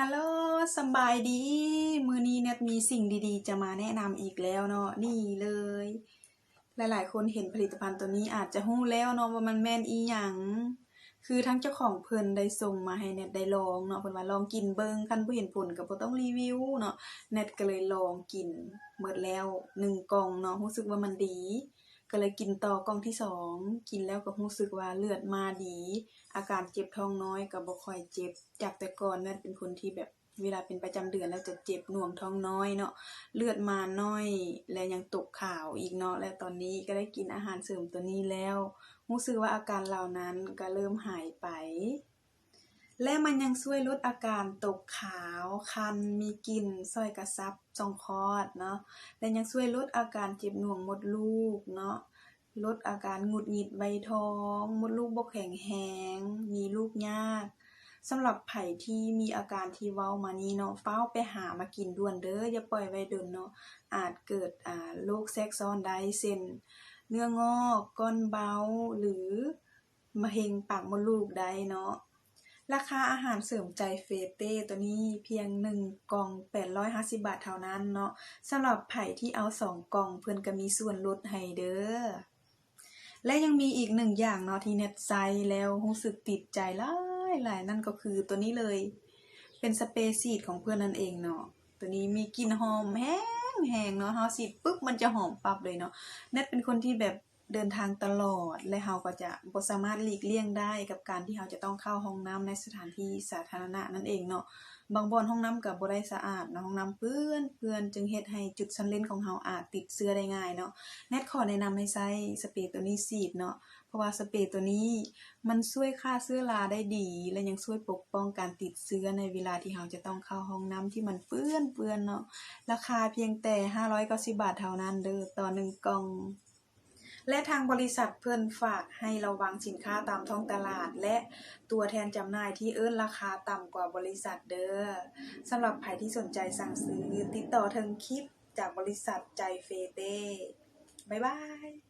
ຮັລໂຫຼ ສະບາຍດີ. ມື້ນີ້ແນດມີສິ່ງດີໆຈະມາແນະນຳອີກແລ້ວເນາະ. ນີ້ເລີຍ ຫຼາຍໆຄົນເຫັນຜະລິດຕະພັນໂຕນີ້ອາດຈະຮູ້ແລ້ວເນາະວ່າມັນແມ່ນອີ່ຫຍັງ. ຄືທາງເຈົ້າຂອງເພິ່ນໄດ້ສົ່ງມາໃຫ້ແນດໄດ້ລອງເນາະ, ເພິ່ນວ່າລອງກິນເບິ່ງ, ຄັນບໍ່ເຫັນຜົນກໍບໍ່ຕ້ອງຣີວິວເນາະ. ແນດກໍເລີຍລອງກິນໝົດແລ້ວໜຶ່ງກ່ອງເນາະ, ຮູ້ສຶກວ່າມັນດີ ກໍເລີຍກິນຕໍ່ກ່ອງທີສອງ. ກິນແລ້ວກໍຮູ້ສຶກວ່າເລືອດມາດີ, ອາການເຈັບທ້ອງນ້ອຍກໍບໍ່ຄ່ອຍເຈັບ. ຈາກແຕ່ກ່ອນແນດເປັນຄົນທີ່ແບບ ເວລາເປັນປະຈຳເດືອນແລ້ວຈະເຈັບໜ່ວງທ້ອງນ້ອຍເນາະ, ເລືອດມາໜ້ອຍ ແລະ ຍັງຕົກຂາວອີກເນາະ. ແລະ ຕອນນີ້ກໍໄດ້ກິນອາຫານເສີມໂຕນີ້ແລ້ວ ຮູ້ສຶກວ່າອາການເຫຼົ່ານັ້ນກໍເລີ່ມຫາຍໄປ ແລະ ມັນຍັງຊ່ວຍລົດອາການຕົກຂາວ, ຄັນ, ມີກິ່ນ, ຊອຍກະສັບ, ສ່ອງຄອດເນາະ ແລະ ຍັງຊ່ວຍລົດອາການເຈັບໜ່ວງມົດລູກເນາະ. ລົດອາການຫງຸດຫງິດໄວທ້ອງ, ມົດລູກບໍ່ແຂງແຮງ, ມີລູກຍາກ. ສຳລັບໃຜທີ່ມີອາການທີ່ເວົ້າມານີ້ເນາະ, ຟ້າວໄປຫາມາກິນດ່ວນເດີ້, ຢ່າປ່ອຍໄວ້ດົນເນາະ, ອາດເກີດ ອາ ໂລກແຊກຊ້ອນໄດ້ ເຊັ່ນ ເນື້ອງອກ, ກ້ອນເບົາ ຫຼື ມະເຮັງປາກມົດລູກໄດ້ເນາະ. ລາຄາອາຫານເສີມໃຈເຟເຕ້ໂຕນີ້ພຽງໜຶ່ງກ່ອງແປດຮ້ອຍຫ້າສິບບາດເທົ່ານັ້ນເນາະ. ສຳລັບໃຜທີ່ເອົາສອງກ່ອງ ເພິ່ນກໍມີສ່ວນລົດໃຫ້ເດີ້. ແລະ ຍັງມີອີກໜຶ່ງຢ່າງເນາະ ທີ່ແນດໃຊ້ແລ້ວຮູ້ສຶກຕິດໃຈຫຼາຍໆ ນັ້ນກໍຄືໂຕນີ້ເລີຍ, ເປັນສະເປສີດຂອງເພິ່ນນັ້ນເອງເນາະ. ໂຕນີ້ມີກິ່ນຫອມແຮງໆເນາະ, ເຮົາສີດປຶບມັນຈະຫອມປັບເລີຍເນາະ. ແນດເປັນຄົນທີ່ແບບ ເດີນທາງຕະຫຼອດ ແລະ ເຮົາກໍຈະບໍ່ສາມາດຫຼີກລ່ຽງໄດ້ກັບການທີ່ເຮົາຈະຕ້ອງເຂົ້າຫ້ອງນ້ຳໃນສະຖານທີ່ສາທາລະນະນັ້ນເອງເນາະ. ບາງບ່ອນຫ້ອງນ້ຳກໍບໍ່ໄດ້ສະອາດເນາະ, ຫ້ອງນ້ຳເປື້ອນໆ ຈຶ່ງເຮັດໃຫ້ຈຸດຊອນເລນຂອງເຮົາອາດຕິດເຊື້ອໄດ້ງ່າຍເນາະ. ແນດຂໍແນະນຳໃຫ້ໃຊ້ສະເປໂຕນີ້ສີດເນາະ, ເພາະວ່າສະເປໂຕນີ້ມັນຊ່ວຍຂ້າເຊື້ອລາໄດ້ດີ ແລະ ຍັງຊ່ວຍປົກປ້ອງການຕິດເຊື້ອໃນເວລາທີ່ເຮົາຈະຕ້ອງເຂົ້າຫ້ອງນ້ຳທີ່ມັນເປື້ອນໆເນາະ. ລາຄາພຽງແຕ່ຫ້າຮ້ອຍເກົ້າສິບບາດເທົ່ານັ້ນເດີ້ ຕໍ່ໜຶ່ງກ່ອງ. ແລະ ທາງບໍລິສັດເພິ່ນຝາກໃຫ້ລະວັງສິນຄ້າຕາມທ້ອງຕະຫຼາດ ແລະ ຕົວແທນຈຳໜ່າຍທີ່ເອີ້ນລາຄາຕ່ຳກວ່າບໍລິສັດເດີ້. ສຳລັບໃຜທີ່ສົນໃຈສັ່ງຊື້, ຕິດຕໍ່ເທິງຄລິບຈາກບໍລິສັດໃຈເຟເຕ້. ບາຍບາຍ.